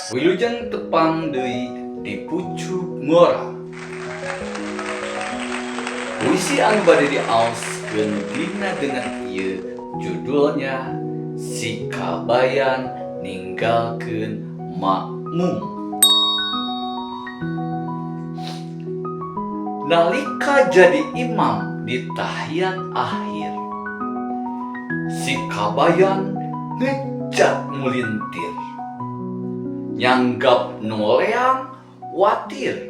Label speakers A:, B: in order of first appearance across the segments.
A: Wilujeng tepang deui di pucuk ngora. Puisi anu bade diaoskeun dina denget ieu judulnya Si Kabayan Ninggalkeun Makmum. Nalika jadi imam di tahiyat akhir, si Kabayan ngejat mulintir. Nyanggap nu leang watir,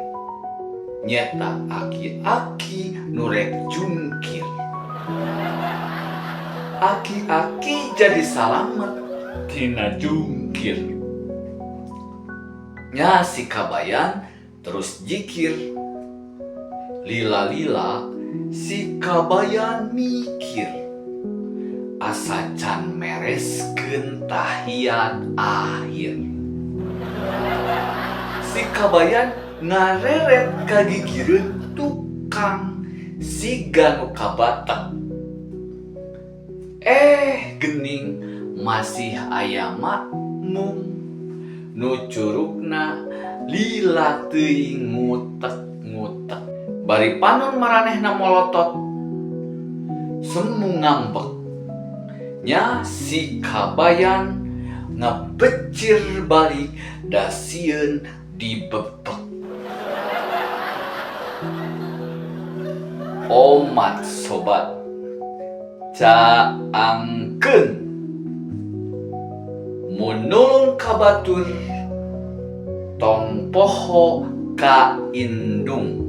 A: nyeta aki-aki nu rek jungkir. Aki-aki jadi salamet tina jungkir. Nya si Kabayan terus jikir. Lila-lila si Kabayan mikir. Asa can mereskeun tahiyat akhir. Si Kabayan ngareret ka gigireun tukang siga nu kabatek. Eh gening masih aya makmum nu curugna lila teuing ngutek-ngutek. Bari panon maranehna molotot semu ngambek. Nya si Kabayan ngabecir balik da sieun dibebek. Omat sobat caangkeun mun nulung ka batur tong poho ka indung.